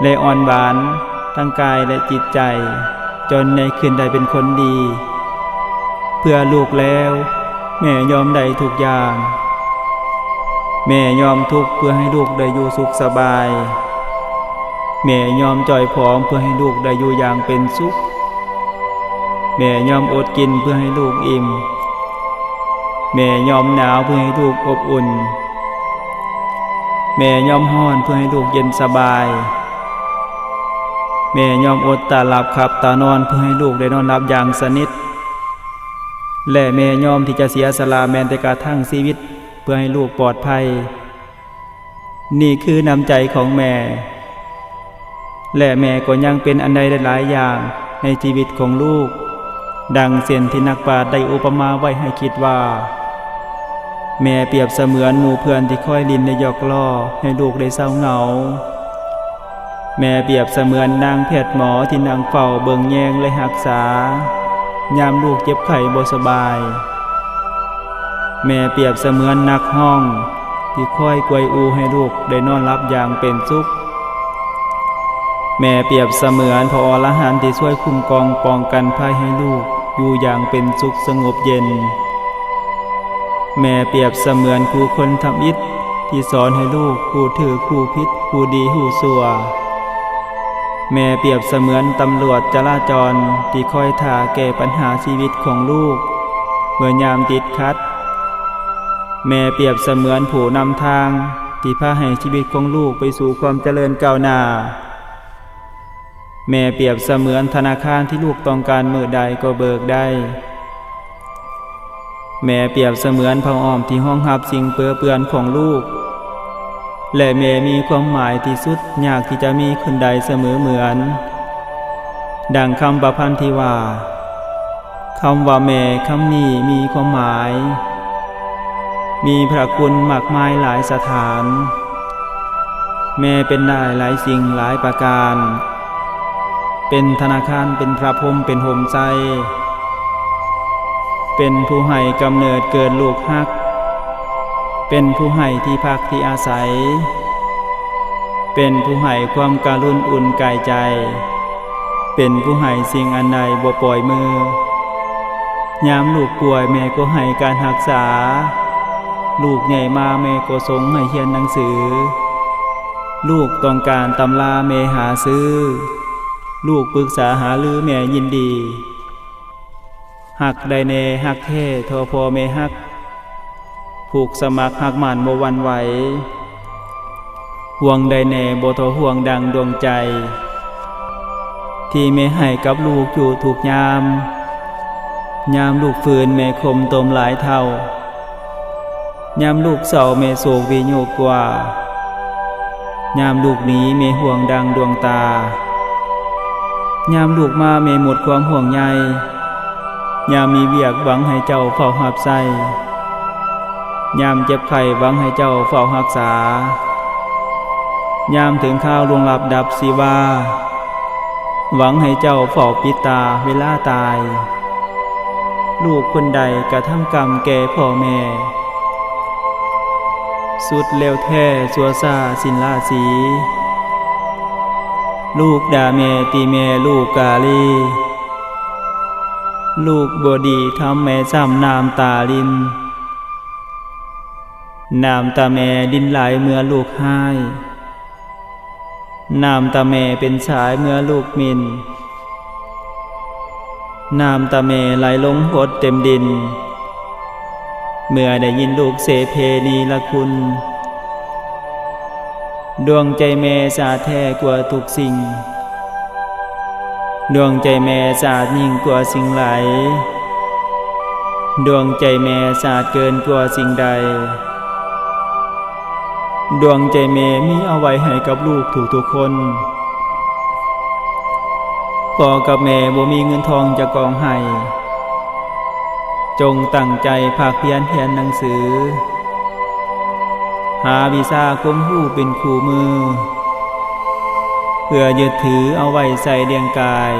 ແລະ ອ່ອນຫວານທັງກາຍ ແລະ ຈິດໃຈ, ຈົນໃຫຍ່ຂຶ້ນໄດ້ເປັນຄົນດີ. ເພື່ອລູກແລ້ວ, ແມ່ຍອມໄດ້ທຸກຢ່າງ. ແມ່ຍອມທຸກເພື່ອໃຫ້ລູກໄດ້ຢູ່ສຸກສະບາຍ. ແມ່ຍອມຈ່ອຍຜອມເພື່ອໃຫ້ລູກໄດ້ຢູ່ຢ່າງເປັນສຸກ. ແມ່ຍອມອົດກິນເພື່ອໃຫ້ລູກອີ່ມ. ແມ່ຍອມໜາວເພື່ອໃຫ້ລູກອົບອຸ່ນ. ແມ່ຍອມຮ້ອນເພື່ອໃຫ້ລູກເຢັນສະບາຍ. ແມ່ຍອມອົດຕາຫຼັບຂັບຕານອນເພື່ອໃຫ້ລູກໄດ້ນອນຫຼັບຢ່າງສະໜິດ. ແລະ ແມ່ຍອມທີ່ຈະເສຍສະຫຼະແມ້ແຕ່ກະທັ່ງຊີວິດເພື່ອໃຫ້ລູກປອດໄພ. ນີ້ຄືນ້ຳໃຈຂອງແມ່ ແລະ ແມ່ກໍຍັງເປັນອັນໃດຫຼາຍໆຢ່າງໃນຊີວິດຂອງລູກ, ດັ່ງເຊັ່ນທີ່ນັກປາດໄດ້ອຸປະມາໄວ້ໃຫ້ຄິດວ່າ ແມ່ປຽບສະເໝືອນໝູ່ເພື່ອນທີ່ຄອຍຫຼິ້ນ ແລະ ຫຍອກລໍ້ໃຫ້ລູກໄດ້ເຊົາເຫງົາ. ແມ່ປຽບສະເໝືອນນາງແພດໝໍທີ່ນັ່ງເຝົ້າເບິ່ງແຍງ ແລະ ຮັກສາ ຍາມລູກເຈັບໄຂ້ບໍ່ສະບາຍ. ແມ່ປຽບສະເໝືອນນັກຮ້ອງທີ່ຄອຍກວຍອູໃຫ້ລູກໄດ້ນອນຫຼັບຢ່າງເປັນສຸກ. ແມ່ປຽບສະເໝືອນພະອໍລະຫັນທີ່ຊ່ວຍຄຸ້ມຄອງປ້ອງກັນໄພໃຫ້ລູກຢູ່ຢ່າງເປັນສຸກສະຫງົບເຢັນ. ແມ່ປຽບສະເໝືອນຄູຄົນທຳອິດທີ່ສອນໃຫ້ລູກຮູ້ຖືກຮູ້ຜິດ ຮູ້ດີຮູ້ຊົ່ວ. ແມ່ປຽບສະເໝືອນຕຳຫຼວດຈະລາຈອນທີ່ຄອຍຖ້າແກ້ບັນຫາຊີວິດຂອງລູກເມື່ອຍາມຕິດຂັດ. ແມ່ປຽບສະເໝືອນຜູ້ນຳທາງທີ່ພາໃຫ້ຊີວິດຂອງລູກໄປສູ່ຄວາມຈະເລີນກ້າວໜ້າ. ແມ່ປຽບສະເໝືອນທະນາຄານທີ່ລູກຕ້ອງການມື້ໃດກໍເບີກໄດ້. ແມ່ປຽບສະເໝືອນຜ້າອ້ອມທີ່ຮອງຮັບສິ່ງເປິເປື້ອນຂອງລູກ. ແລະ ແມ່ມີຄວາມໝາຍທີ່ສຸດ ຍາກທີ່ຈະມີຄົນໃດສະເໝີເໝືອນ. ດັ່ງຄຳປະພັນທີ່ວ່າ, ຄຳວ່າແມ່ຄຳນີ້ມີຄວາມໝາຍ, ມີພະຄຸນມາກມາຍຫຼາຍສະຖານ. ແມ່ເປັນໄດ້ຫຼາຍສິ່ງຫຼາຍປະການ, ເປັນທະນາຄານ, ເປັນພະພົມ, ເປັນຮົ່ມໄຊ, ເປັນຜູ້ໃຫ້ກຳເນີດເກີດລູກຮັກ, ເປັນຜູ້ໃຫ້ທີ່ພັກທີ່ອາໄສ, ເປັນຜູ້ໃຫ້ຄວາມກະລຸນອຸ່ນກາຍໃຈ, ເປັນຜູ້ໃຫ້ສິ່ງອັນໃດບໍ່ປ່ອຍມື. ຍາມລູກປ່ວຍແມ່ກໍໃຫ້ການຮັກສາ, ລູກໃຫຍ່ມາແມ່ກໍສົ່ງໃຫ້ຮຽນໜັງສື. ລູກຕ້ອງການຕຳລາແມ່ຫາຊື້, ລູກປຶກສາຫາລືແມ່ຍິນດີ. ຮັກໄດ້ແນ່ຮັກແທ້ທໍ່ພໍ່ແມ່ຮັກ, ຜູກສະໝັກຮັກໝັ້ນບໍ່ຫວັ່ນໄຫວ. ຫ່ວງໄດ້ແນ່ບໍ່ທໍ່ຫ່ວງດັ່ງດວງໃຈ, ທີ່ແມ່ໃຫ້ກັບລູກຢູ່ທຸກຍາມ. ຍາມລູກຟື້ນແມ່ຄົມຕົມຫຼາຍເທົ່າ, ຍາມລູກເສົ້າແມ່ໂສກວິໂຍກກວ່າ, ຍາມລູກໜີແມ່ຫ່ວງດັ່ງດວງຕາ. ຍາມລູກມາແມ່ໝົດຄວາມຫ່ວງໃຍ, ຍາມມີວຽກຫວັງໃຫ້ເຈົ້າເຝົ້າຮັບໃຊ້, ຍາມເຈັບໄຂ້ຫວັງໃຫ້ເຈົ້າເຝົ້າຮັກສາ, ຍາມເຖິງຄາວລ່ວງລັບດັບຊີວາ, ຫວັງໃຫ້ເຈົ້າເຝົ້າປິດຕາເວລາຕາຍ. ລູກຄົນໃດກະທຳກຳແກ່ພໍ່ແມ່, ສຸດແລ້ວແທ້ຊົ່ວຊ້າສິ້ນລາສີ. ລູກດ່າແມ່ຕິແມ່ລູກກາລີ, ລູກບໍ່ດີທຳແມ່ຊ້ຳນ້ຳຕາລິນ. ນ້ຳຕາແມ່ລິນຫຼາຍເມື່ອລູກຮ້າຍ, ນ້ຳຕາແມ່ເປັນສາຍເມື່ອລູກໝິ່ນ. ນ້ຳຕາແມ່ໄຫຼລົງຫົດເຕັມດິນ, ເມື່ອໄດ້ຍິນລູກເສເພນີລະຄຸນ. ດວງໃຈແມ່ສະອາດແທ້ກວ່າທຸກສິ່ງ, ດວງໃຈແມ່ສະອາດຍິ່ງກວ່າສິ່ງໃດ, ດວງໃຈແມ່ສະອາດເກີນກວ່າສິ່ງໃດ. ດວງໃຈແມ່ມີເອົາໄວ້ໃຫ້ກັບລູກທຸກໆຄົນ. ພໍ່ກັບແມ່ບໍ່ມີເງິນທອງຈະກອງໃຫ້, ຈົ່ງຕັ້ງໃຈພາກພຽນຮຽນໜັງສື, ຫາວິຊາຄວາມຮູ້ເປັນຄູ່ມື, ເພື່ອຍຶດຖືເອົາໄວ້ໃຊ້ລ້ຽງກາຍ.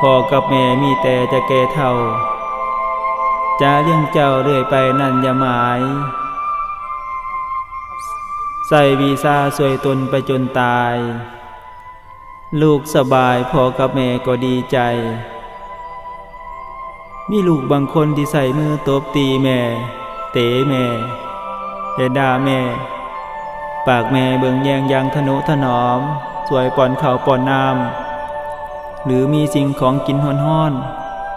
ພໍ່ກັບແມ່ມີແຕ່ຈະແກ່ເຖົ້າ, ຈະລ້ຽງເຈົ້າເລື້ອຍໄປນັ້ນຢ່າໝາຍ. ໃຊ້ວິຊາຊ່ວຍຕົນໄປຈົນຕາຍ, ລູກສະບາຍ ພໍ່ກັບແມ່ກໍດີໃຈ. ມີລູກບາງຄົນທີ່ໃຊ້ມືຕົບຕີແມ່, ເຕະແມ່ ແລະ ດ່າແມ່, ປາກແມ່ເບິ່ງແຍງຢ່າງທະນຸຖະໜອມ, ຊ່ວຍປ້ອນເຂົ້າປ້ອນນ້ຳ ຫຼື ມີສິ່ງຂອງກິນຮ້ອນ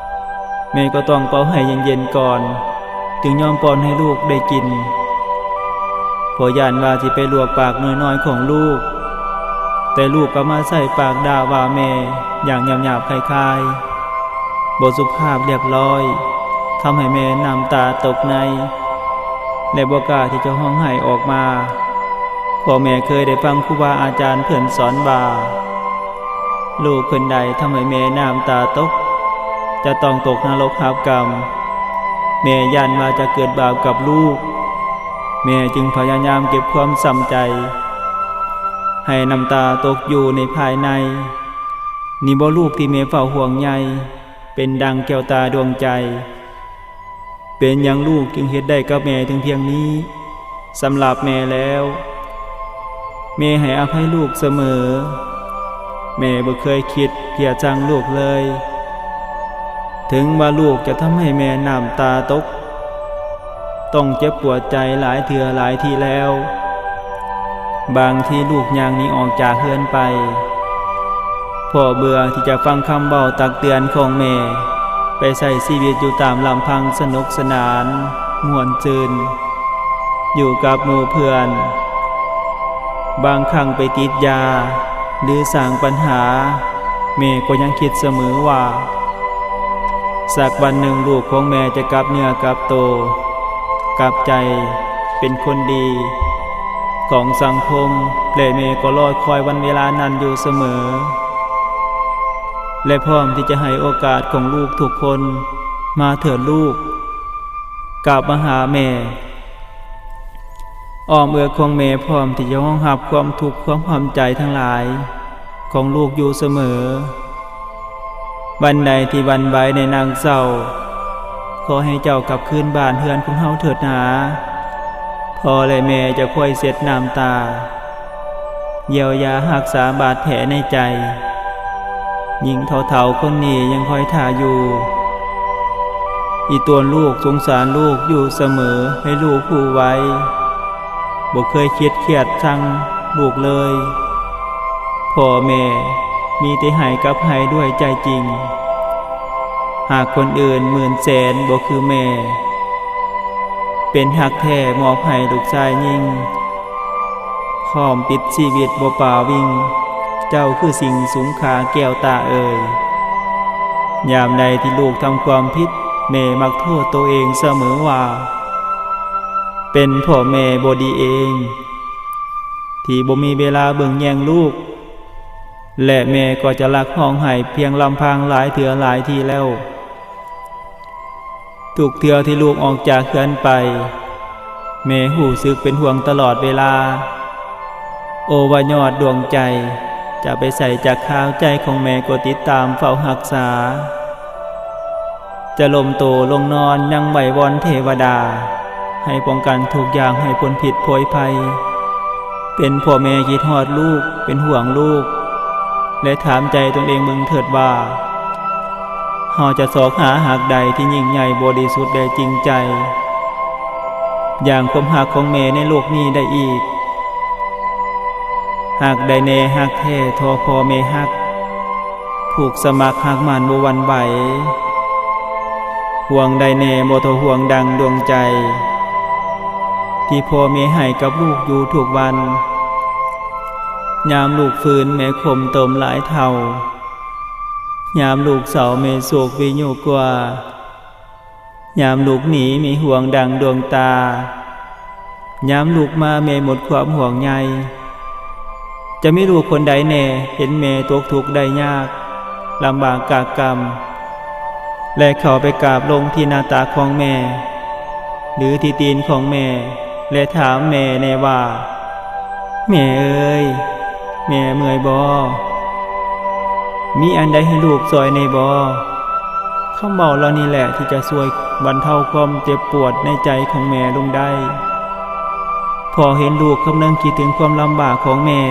ໆ, ແມ່ກໍຕ້ອງເປົ່າໃຫ້ເຢັນໆກ່ອນ ຈຶ່ງຍອມປ້ອນໃຫ້ລູກໄດ້ກິນ, ເພາະຢ້ານວ່າຊິໄປລວກປາກນ້ອຍໆຂອງລູກ. ແຕ່ລູກກໍມາໃຊ້ປາກດ່າວ່າແມ່ຢ່າງຫຍາບໆຄາຍໆ, ບໍ່ສຸພາບຮຽບຮ້ອຍ, ທຳໃຫ້ແມ່ນ້ຳຕາຕົກໃນ ແລະ ບໍ່ກ້າທີ່ຈະຮ້ອງໄຫ້ອອກມາ. ພໍ່ແມ່ເຄີຍໄດ້ຟັງຄູບາອາຈານເພິ່ນສອນວ່າ, ລູກຄົນໃດທຳໃຫ້ແມ່ນ້ຳຕາຕົກ ຈະຕ້ອງຕົກນະລົກຮັບກຳ. ແມ່ຢ້ານວ່າຈະເກີດບາບກັບລູກ, ແມ່ຈຶ່ງພະຍາຍາມເກັບຄວາມຊ້ຳໃຈ ໃຫ້ນ້ຳຕາຕົກຢູ່ໃນພາຍໃນ. ນີ້ບໍ່ລູກທີ່ແມ່ເຝົ້າຫ່ວງໃຍ ເປັນດັ່ງແກ້ວຕາດວງໃຈ. ເປັນຫຍັງລູກຈຶ່ງເຮັດໄດ້ກັບແມ່ເຖິງພຽງນີ້? ສຳລັບແມ່ແລ້ວ, ແມ່ໃຫ້ອະໄພລູກສະເໝີ. ແມ່ບໍ່ເຄີຍຄິດກຽດຊັງລູກເລີຍ. ເຖິງວ່າລູກຈະທຳໃຫ້ແມ່ນ້ຳຕາຕົກ, ຕ້ອງເຈັບປວດໃຈຫຼາຍເທື່ອຫຼາຍທີແລ້ວ. ບາງທີລູກຍ່າງໜີອອກຈາກເຮືອນໄປ ເພາະເບື່ອທີ່ຈະຟັງຄຳເວົ້າຕັກເຕືອນຂອງແມ່, ໄປໃຊ້ຊີວິດຢູ່ຕາມລຳພັງສະໜຸກສະໜານ, ມ່ວນຊື່ນ, ຢູ່ກັບໝູ່ເພື່ອນ. ບາງຄັ້ງໄປຕິດຢາ ຫຼື ສ້າງປັນຫາ, ແມ່ກໍຍັງຄິດສະເໝີວ່າ ສັກວັນໜຶ່ງລູກຂອງແມ່ຈະກັບເນື້ອກັບໂຕ, ກັບໃຈ, ເປັນຄົນດີ, ຂອງສັງຄົມ ແລະ ແມ່ກໍລໍຄອຍວັນເວລານັ້ນຢູ່ສະເໝີ ແລະ ພ້ອມທີ່ຈະໃຫ້ໂອກາດຂອງລູກທຸກຄົນ. ມາເຖີດລູກ, ກາບມາຫາແມ່. ອ້ອມເອື້ອຂອງແມ່ພ້ອມທີ່ຈະຮອງຮັບຄວາມທຸກຄວາມຫອມໃຈທັງຫຼາຍຂອງລູກຢູ່ສະເໝີ. ວັນໃດທີ່ວັ່ນໄຫວໃນນາງເສົ້າ, ຂໍໃຫ້ເຈົ້າກັບຄືນບ້ານເຮືອນຂອງເຮົາເຖີດນາ. ພໍ່ ແລະ ແມ່ຈະຄອຍເຊັດນ້ຳຕາ, ຢຽວຢາຮັກສາບາດແຜໃນໃຈ. ຍິງເຖົ້າໆຄົນນີ້ຍັງຄອຍຖ້າຢູ່. ອີ່ຕົວລູກສົງສານລູກຢູ່ສະເໝີ, ໃຫ້ລູກຮູ້ໄວ, ບໍ່ເຄີຍຄິດຄຽດຊັງລູກເລີຍ. ພໍ່ແມ່ມີແຕ່ໃຫ້ກັບໃຫ້ດ້ວຍໃຈຈິງ. ຫາກຄົນອື່ນໝື່ນແສນບໍ່ຄືແມ່, ເປັນຮັກແທ້ມອບໃຫ້ລູກຊາຍຍິງ. ພ້ອມປິດຊີວິດບໍ່ປາວິງ, ເຈົ້າຄືສິ່ງສູງຄ່າແກ້ວຕາເອີຍ. ຍາມໃດທີ່ລູກທຳຄວາມຜິດ, ແມ່ມັກໂທດໂຕເອງສະເໝີວ່າ ເປັນພໍ່ແມ່ບໍ່ດີເອງ ທີ່ບໍ່ມີເວລາເບິ່ງແຍງລູກ, ແລະ ແມ່ກໍຈະລັກຮ້ອງໄຫ້ພຽງລຳພັງຫຼາຍເທື່ອຫຼາຍທີແລ້ວ. ທຸກເທື່ອທີ່ລູກອອກຈາກເຮືອນໄປ, ແມ່ຮູ້ສຶກເປັນຫ່ວງຕະຫຼອດເວລາ. ໂອວະຍອດດວງໃຈ, ຈະໄປໃສຈາກຄາວໃຈຂອງແມ່ກໍຕິດຕາມເຝົ້າຮັກສາ. ຈະລົ້ມໂຕລົງນອນຍັງໄຫວ້ວອນເທວະດາ, ໃຫ້ປ້ອງກັນທຸກຢ່າງໃຫ້ພົ້ນພິດໂພຍໄພ. ເປັນພໍ່ແມ່ຄິດຮອດລູກ, ເປັນຫ່ວງລູກ, ແລະ ຖາມໃຈຕົນເອງເບິ່ງເຖີດວ່າ, ເຮົາຈະຊອກຫາຮັກໃດທີ່ຍິ່ງໃຫຍ່ບໍລິສຸດ ແລະ ຈິງໃຈ ຢ່າງຄວາມຮັກຂອງແມ່ໃນໂລກນີ້ໄດ້ອີກ? ຮັກໃດແນ່ຮັກແທ້ທໍ່ພໍ່ແມ່ຮັກ, ຜູກສະໝັກຮັກໝັ້ນບໍ່ຫວັ່ນໄຫວ? ຫ່ວງໃດແນ່ບໍ່ທໍ່ຫ່ວງດັ່ງດວງໃຈ ທີ່ພໍ່ແມ່ໃຫ້ກັບລູກຢູ່ທຸກວັນ? ຍາມລູກຟື້ນແມ່ຂົມຕົມຫຼາຍເທົ່າ, ຍາມລູກເສົ້າແມ່ໂສກວິໂຍກກວ່າ. ຍາມລູກໜີແມ່ຫ່ວງດັ່ງດວງຕາ, ຍາມລູກມາແມ່ໝົດຄວາມຫ່ວງໃຍ. ຈະມີລູກຄົນໃດແນ່ເຫັນແມ່ຕົກທຸກໄດ້ຍາກ, ລຳບາກກາກກຳ ແລະ ເຂົ້າໄປກາບລົງທີ່ໜ້າຕາຂອງແມ່ ຫຼື ທີ່ຕີນຂອງແມ່ ແລະ ຖາມແມ່ແນ່ວ່າ, ແມ່ເອີຍ, ແມ່ເມື່ອຍບໍ່? ມີອັນໃດໃຫ້ລູກຊ່ອຍແນ່ບໍ່? ຄຳເວົ້າເຫຼົ່ານີ້ແຫຼະທີ່ຈະຊ່ວຍບັນເທົາຄວາມເຈັບປວດໃນໃຈຂອງແມ່ລົງໄດ້, ເພາະເຫັນລູກຄຳນຶງຄິດເຖິງຄວາມລຳບາກຂອງແມ່.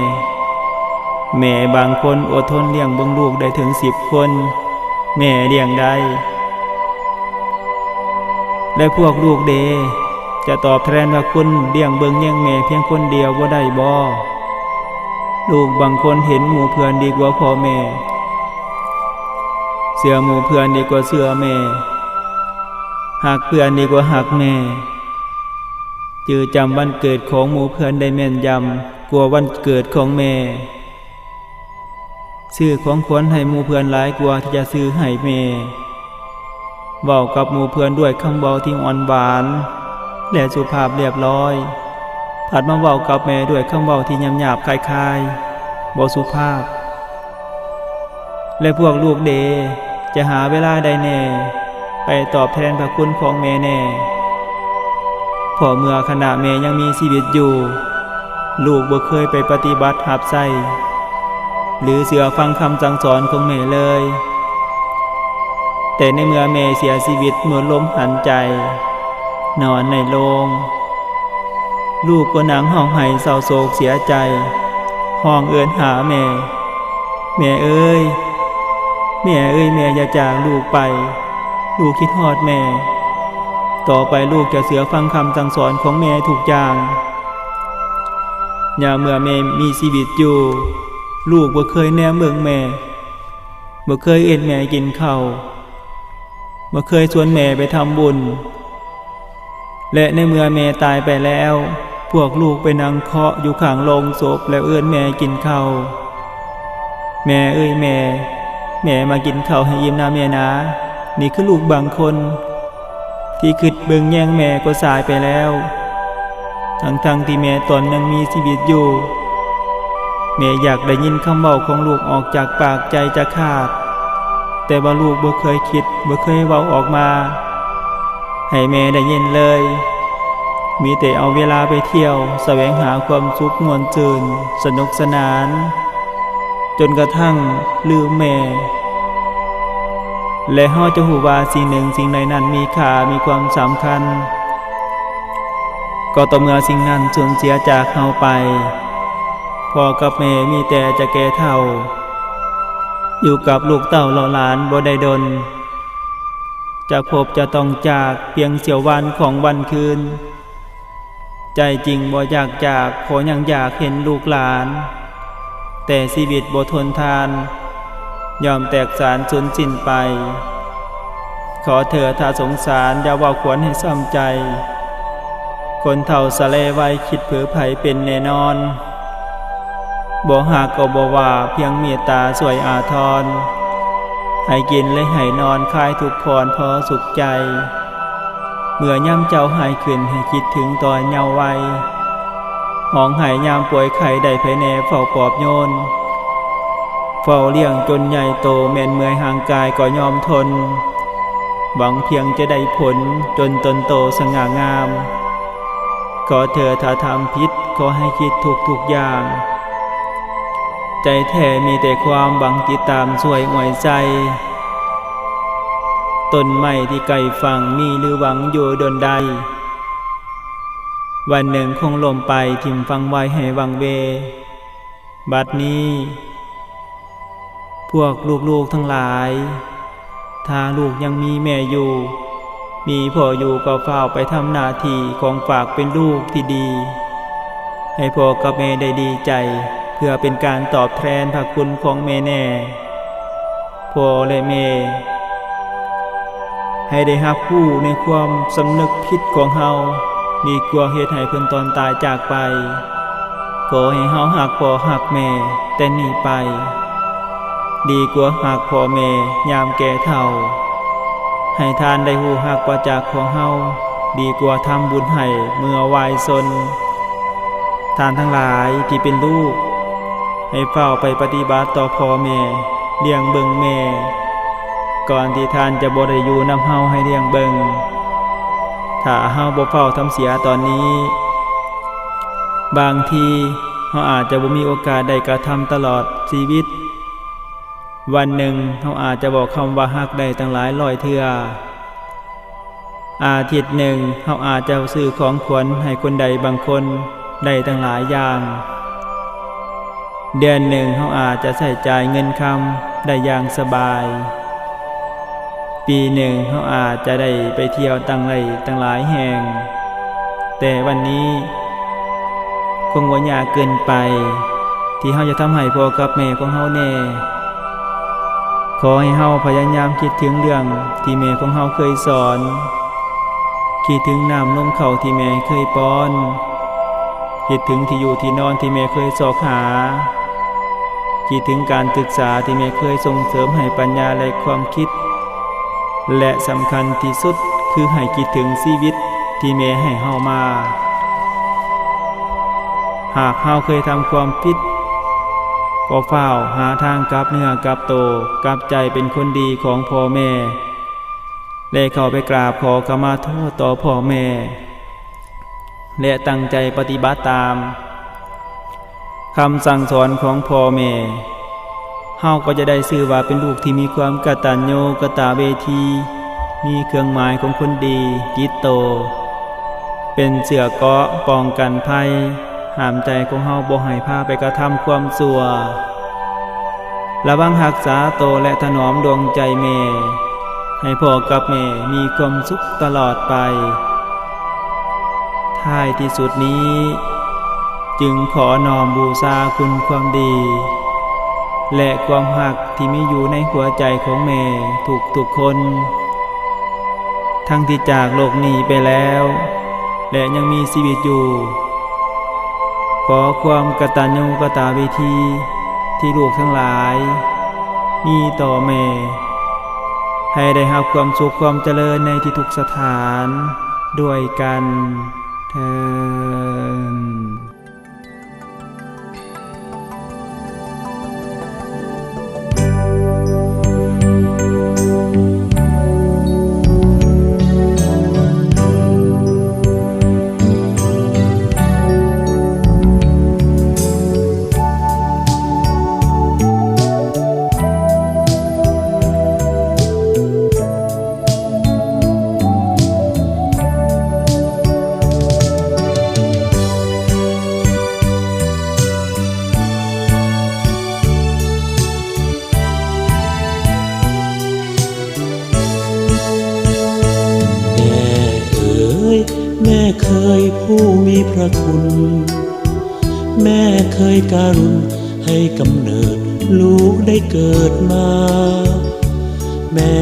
ແມ່ບາງຄົນອົດທົນລ້ຽງເບິ່ງລູກໄດ້ເຖິງສິບຄົນ, ແມ່ລ້ຽງໄດ້. ແລະ ພວກລູກເດ ຈະຕອບແທນພະຄຸນລ້ຽງເບິ່ງແຍງແມ່ພຽງຄົນດຽວບໍ່ໄດ້ບໍ? ລູກບາງຄົນເຫັນໝູ່ເພື່ອນດີກວ່າພໍ່ແມ່, ເຊື່ອໝູ່ເພື່ອນດີກວ່າເຊື່ອແມ່, ຮັກເພື່ອນດີກວ່າຮັກແມ່, ຈື່ຈຳວັນເກີດຂອງໝູ່ເພື່ອນໄດ້ແມ່ນຢຳກວ່າວັນເກີດຂອງແມ່. ຊື້ຂອງຂວັນໃຫ້ໝູ່ເພື່ອນຫຼາຍກວ່າທີ່ຈະຊື້ໃຫ້ແມ່. ເວົ້າກັບໝູ່ເພື່ອນດ້ວຍຄຳເວົ້າທີ່ອ່ອນຫວານ ແລະ ສຸພາບລຽບລ້ອຍ, ພັດມາເວົ້າກັບແມ່ດ້ວຍຄຳເວົ້າທີ່ຫຍາບໆຄາຍໆ, ບໍ່ສຸພາບ. ແລະ ພວກລູກເດ ຈະຫາເວລາໃດແນ່ ໄປຕອບແທນພະຄຸນຂອງແມ່ແນ່? ເພາະເມື່ອຂະນະແມ່ຍັງມີຊີວິດຢູ່, ລູກບໍ່ເຄີຍໄປປະຕິບັດຮັບໃຊ້ ຫຼື ເຊື່ອຟັງຄຳສັ່ງສອນຂອງແມ່ເລີຍ. ແຕ່ໃນເມື່ອແມ່ເສຍຊີວິດໝົດລົມຫາຍໃຈ, ນອນໃນໂລງ, ລູກກໍນັ່ງຮ້ອງໄຫ້ເສົ້າໂສກເສຍໃຈ, ຮ້ອງເອີ້ນຫາແມ່, ແມ່ເອີຍ, ແມ່ເອີຍ, ແມ່ຢ່າຈາກລູກໄປ, ລູກຄິດຮອດແມ່. ຕໍ່ໄປລູກຈະເຊື່ອຟັງຄຳສັ່ງສອນຂອງແມ່ທຸກຢ່າງ. ຍາມເມື່ອແມ່ມີຊີວິດຢູ່, ລູກບໍ່ເຄີຍແນມເບິ່ງແມ່, ບໍ່ເຄີຍເອີ້ນແມ່ກິນເຂົ້າ, ບໍ່ເຄີຍຊວນແມ່ໄປທຳບຸນ. ແລະ ໃນເມື່ອແມ່ຕາຍໄປແລ້ວ, ພວກລູກໄປນັ່ງເຄາະຢູ່ຂ້າງໂລງສົບ ແລ້ວເອີ້ນແມ່ກິນເຂົ້າ. ແມ່ເອີຍແມ່, ແມ່ມາກິນເຂົ້າໃຫ້ອີ່ມນະແມ່ນາ. ນີ້ຄືລູກບາງຄົນ ທີ່ຄິດເບິ່ງແຍງແມ່ກໍສາຍໄປແລ້ວ. ທັງໆທີ່ແມ່ຕອນຍັງມີຊີວິດຢູ່, ແມ່ຢາກໄດ້ຍິນຄຳເວົ້າຂອງລູກອອກຈາກປາກໃຈຈະຂາດ, ແຕ່ວ່າລູກບໍ່ເຄີຍຄິດ, ບໍ່ເຄີຍເວົ້າອອກມາໃຫ້ແມ່ໄດ້ຍິນເລີຍ. ມີແຕ່ເອົາເວລາໄປທ່ຽວ, ສະແຫວງຫາຄວາມສຸກມ່ວນຊື່ນ, ສະໜຸກສະໜານ, ຈົນກະທັ່ງລືມແມ່. ແລະ ເຮົາຈະຮູ້ວ່າສິ່ງໜຶ່ງສິ່ງໃດນັ້ນມີຄ່າ, ມີຄວາມສຳຄັນ, ກໍຕໍ່ເມື່ອສິ່ງນັ້ນສູນເສຍຈາກເຮົາໄປ. ພໍ່ກັບແມ່ມີແຕ່ຈະແກ່ເຖົ້າ, ຢູ່ກັບລູກເຕົ້າເລາະຫຼານບໍ່ໄດ້ດົນ, ຈະພົບຈະຕ້ອງຈາກພຽງສ່ຽວວັນຂອງວັນຄືນ. ໃຈຈິງບໍ່ຢາກຈາກ, ເພາະຍັງຢາກເຫັນລູກຫຼານ, ແຕ່ຊີວິດບໍ່ທົນທານ, ຍອມແຕກສານສູນສິ້ນໄປ. ຂໍເທີ້າຖ້າສົງສານ, ຢ່າເວົ້າຄວນໃຫ້ຊ້ຳໃຈ. ຄົນເຖົ້າສະແລໄວ, ຄິດເຜີໃຜເປັນແນ່ນອນ. ບໍ່ຮັກກໍບໍ່ວ່າ, ພຽງເມດຕາຊ່ວຍອາທອນ, ໃຫ້ກິນແລະໃຫ້ນອນ, ຄາຍທຸກຜ່ອນພໍສຸກໃຈ. ເມື່ອຍາມເຈົ້າຫາຍຂຶ້ນ, ໃຫ້ຄິດເຖິງຕອນເຍົາໄວ, ຮ້ອງໄຫ້ຍາມປ່ວຍໄຂ້ໄດ້ໃຜແດ່ເຝົ້າປອບໂຍນ. ເຝົ້າລ້ຽງຈົນໃຫຍ່ໂຕ, ແມ່ນເມື່ອຍຮ່າງກາຍກໍຍອມທົນ, ຫວັງພຽງຈະໄດ້ຜົນ, ຈົນຕົນໂຕສະຫງ່າງາມ. ຂໍເທີ້າຖ້າທຳຜິດ, ຂໍໃຫ້ຄິດທຸກໆຢ່າງ. ໃຈແທ້ມີແຕ່ຄວາມຫວັງຕິດຕາມຊ່ວຍອວຍໃສ່. ຕົ້ນໄມ້ທີ່ໃກ້ຝັ່ງ, ມີຫຼືຫວັງຢູ່ດົນໃດ? ວັນໜຶ່ງຄົງລົ້ມໄປ, ຖິ້ມຝັງໄວ້ໃຫ້ວັງເວ. ບັດນີ້ ພວກລູກໆທັງຫຼາຍ, ຖ້າລູກຍັງມີແມ່ຢູ່, ມີພໍ່ຢູ່, ກໍຟ້າວໄປທຳໜ້າທີ່ຂອງຝາກເປັນລູກທີ່ດີ, ໃຫ້ພໍ່ກັບແມ່ໄດ້ດີໃຈ, ເພື່ອເປັນການຕອບແທນພະຄຸນຂອງແມ່ແດ່. ພໍ່ ແລະ ແມ່ ໃຫ້ໄດ້ຮັບຮູ້ໃນຄວາມສຳນຶກຜິດຂອງເຮົາ, ດີກວ່າເຮັດໃຫ້ເພິ່ນຕ້ອນຕາຍຈາກໄປ. ຂໍໃຫ້ເຮົາຮັກພໍ່ຮັກແມ່ແຕ່ນີ້ໄປ, ດີກວ່າຮັກພໍ່ແມ່ຍາມແກ່ເຖົ້າ. ໃຫ້ທ່ານໄດ້ຮູ້ຮັກປະຈັກຂອງເຮົາ, ດີກວ່າທຳບຸນໃຫ້ເມື່ອວາຍຊົນ. ທ່ານທັງຫຼາຍທີ່ເປັນລູກ, ໃຫ້ຟ້າວໄປປະຕິບັດຕໍ່ພໍ່ແມ່, ລ້ຽງເບິ່ງແມ່, ກ່ອນທີ່ທ່ານຈະບໍ່ໄດ້ຢູ່ນຳເຮົາໃຫ້ລ້ຽງເບິ່ງ. ຖ້າເຮົາບໍ່ຟ້າວທຳເສຍຕອນນີ້, ບາງທີເຮົາອາດຈະບໍ່ມີໂອກາດໄດ້ກະທຳຕະຫຼອດຊີວິດ. ວັນໜຶ່ງເຮົາອາດຈະບອກຄຳວ່າຮັກໄດ້ຕັ້ງຫຼາຍຮ້ອຍເທື່ອ. ອາທິດໜຶ່ງເຮົາອາດຈະຊື້ຂອງຂວັນໃຫ້ຄົນໃດບາງຄົນໄດ້ຕັ້ງຫຼາຍຢ່າງ. ເດືອນໜຶ່ງເຮົາອາດຈະໃຊ້ຈ່າຍເງິນຄຳໄດ້ຢ່າງສະບາຍ. ປີໜຶ່ງເຮົາອາດຈະໄດ້ໄປທ່ຽວຕັ້ງໄດ້ຕັ້ງຫຼາຍແຫ່ງ. ແຕ່ວັນນີ້ຄົງບໍ່ຍາກເກີນໄປ ທີ່ເຮົາຈະທຳໃຫ້ພໍ່ກັບແມ່ຂອງເຮົາແດ່. ຂໍໃຫ້ເຮົາພະຍາຍາມຄິດເຖິງເລື່ອງທີ່ແມ່ຂອງເຮົາເຄີຍສອນ, ຄິດເຖິງນ້ຳນົມເຂົ້າທີ່ແມ່ເຄີຍປ້ອນ, ຄິດເຖິງທີ່ຢູ່ທີ່ນອນທີ່ແມ່ເຄີຍຊອກຫາ, ຄິດເຖິງການສຶກສາທີ່ແມ່ເຄີຍສົ່ງເສີມໃຫ້ປັນຍາ ແລະ ຄວາມຄິດ, ແລະ ສຳຄັນທີ່ສຸດຄືໃຫ້ຄິດເຖິງຊີວິດທີ່ແມ່ໃຫ້ເຮົາມາ. ຫາກເຮົາເຄີຍທຳຄວາມຜິດ, ກໍຟ້າວຫາທາງກັບເນື້ອກັບໂຕ, ກັບໃຈເປັນຄົນດີຂອງພໍ່ແມ່ ແລະ ເຂົ້າໄປກາບຂໍຂະມາໂທດຕໍ່ພໍ່ແມ່ ແລະ ຕັ້ງໃຈປະຕິບັດຕາມຄຳສັ່ງສອນຂອງພໍ່ແມ່. ເຮົາກໍຈະໄດ້ຊື່ວ່າເປັນລູກທີ່ມີຄວາມກະຕັນຍູກະຕະເວທີ, ມີເຄື່ອງໝາຍຂອງຄົນດີຕິດໂຕ, ເປັນເຊືອກເກາະປ້ອງກັນໄພ, ຫ້າມໃຈຂອງເຮົາບໍ່ໃຫ້ພາໄປກະທຳຄວາມຊົ່ວ. ລະວັງຮັກສາໂຕ ແລະ ຖະໜອມດວງໃຈແມ່, ໃຫ້ພໍ່ກັບແມ່ມີຄວາມສຸກຕະຫຼອດໄປ. ທ້າຍທີ່ສຸດນີ້, ຈຶ່ງຂໍນ້ອມບູຊາຄຸນຄວາມດີ ແລະ ຄວາມຮັກທີ່ມີຢູ່ໃນຫົວໃຈຂອງແມ່ທຸກໆຄົນ, ທັງທີ່ຈາກໂລກນີ້ໄປແລ້ວ ແລະ ຍັງມີຊີວິດຢູ່. ຂໍຄວາມກະຕັນຍູກະຕະເວທີທີ່ລູກທັງຫຼາຍມີຕໍ່ແມ່, ໃຫ້ໄດ້ຮັບຄວາມສຸກຄວາມຈະເລີນໃນທີ່ທຸກສະຖານດ້ວຍກັນເທີ ນ. ແມ່ເອີຍ ແມ່ເຄີຍຜູ້ມີພະຄຸນ ແມ່ເຄີຍກະລຸນໃຫ້ກຳເນີດລູກໄດ້ເກີດມາ. ແມ່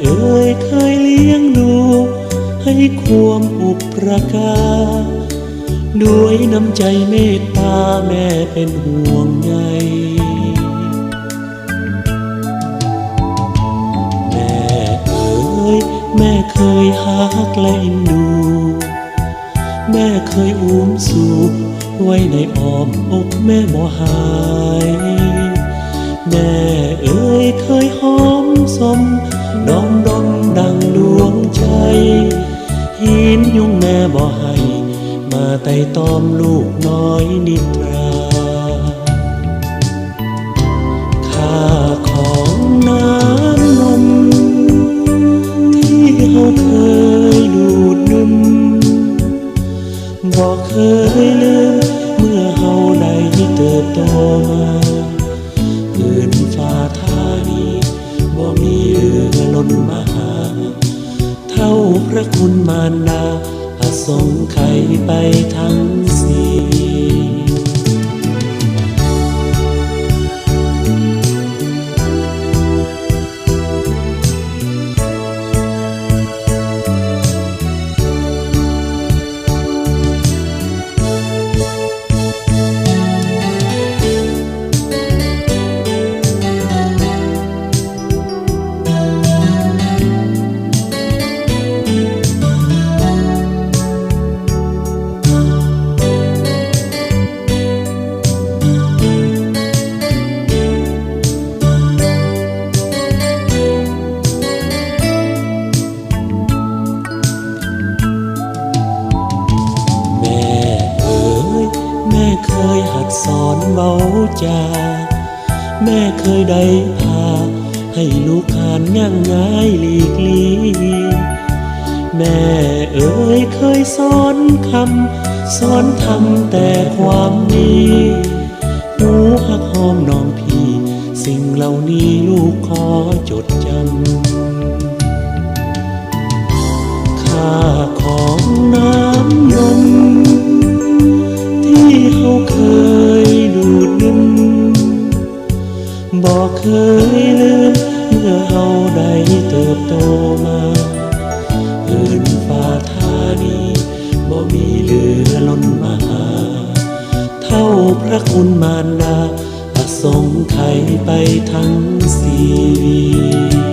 ເອີຍ ເຄີຍລ້ຽງດູໃຫ້ຄວາມອຸປະກາ ດ້ວຍນ້ຳໃຈເມດຕາແມ່ເປັນຫ່ວງໃຍ. ແມ່ເອີຍ ແມ່ເຄີຍຮັກ ແລະ ເອັນດູ ແມ່ເຄີຍອຸ້ມຊູໄວ້ໃນອ້ອມອົກແມ່ບໍ່ຫາຍ. ແມ່ເອີຍ ເຄີຍຫອມສົມ ດອມດົມດັ່ງດວງໃຈ ຫີນຍຸງແມ່ບໍ່ໃຫ້ ມາໄຕ່ຕອມລູກນ້ອຍນິດຕາ. ຄ່າຂອງນ້ຳນົມທີ່ເຮົາເຄີຍດູດດື່ມ ບໍ່ເຄີຍລືມເມື່ອເຮົາໄດ້ເຕີບໂຕມາ. ພື້ນຟ້າທານີບໍ່ມີເຫຼືອລົ້ນມະຫາ ເທົ່າພະຄຸນມານດາ ອະສົງໄຂໄປທັງຊີວິດ. ແມ່ເອີຍ ແມ່ເຄີຍຫັດສອນເວົ້າຈາ ແມ່ເຄີຍໄດ້ພາໃຫ້ລູກຄານຍ່າງງ່າຍຫຼີກລີ້. ແມ່ເອີຍ ເຄີຍສອນຄຳ ສອນທຳແຕ່ຄວາມດີ ຮູ້ຮັກຫອມນ້ອງພີ່ ສິ່ງເຫຼົ່ານີ້ລູກຂໍຈົດຈຳ. ຄ່າຂອງນ້ຳນົມທີ່ເຮົາເຄີຍດູດດື່ມ ບໍ່ເຄີຍລືມເມື່ອເຮົາໄດ້ເຕີບໂຕມາ. ພື້ນຟ້າທານີບໍ່ມີເຫຼືອລົ້ນມະຫາ ເທົ່າພະຄຸນມານດາ ອະສົງໄຂໄປທັງຊີວິດ.